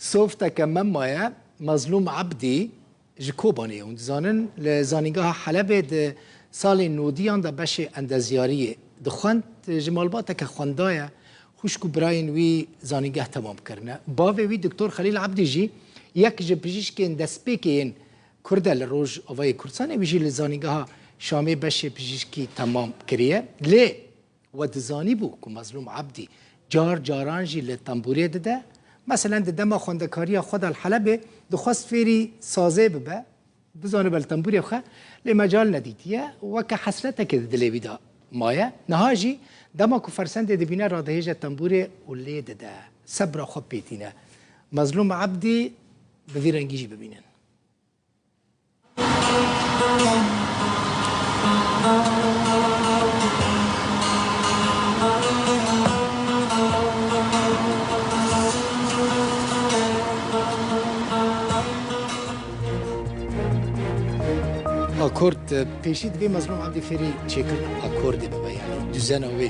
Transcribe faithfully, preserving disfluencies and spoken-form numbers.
Softe ke me maye, Mazlûm Ebdî ji Kobanê ye. Hûn dizanin, li Zanîngeha Helebê di salên nodiyan de beşê endezyariyê dixwend. Ji malbateke xwendaye, xwişk û birayên wî zanîngeh temam kirine. Bavê wî Doktor Xelîl Ebdî jî yek ji pijîşkên destpêkê yên Kurd e li Rojavayê Kurdistanê, wî jî li Zanîngeha Şamê beşê pijîşkî temam kiriye. Lê we dizanîbû ku Mazlûm Ebdî car caran jî li tembûrê dide? Meselen, di dema xwendekariya xwe de li Helebê dixwest fêrî sazê bibe, bizanibe li tembûrê bixe, lê mecal nedîtiye, weke hesreteke di dilê wî de maye. Niha jî dema ku fersendê dibîne, radihêje tembûrê û lê dide. Sebra xwe pê tîne. Mazlûm Ebdî bi vî rengî jî bibînin. Akord, e, pêşî divê Mazlûm Ebdî fêrî çêkirin akordê bibe, yanî duzena wê.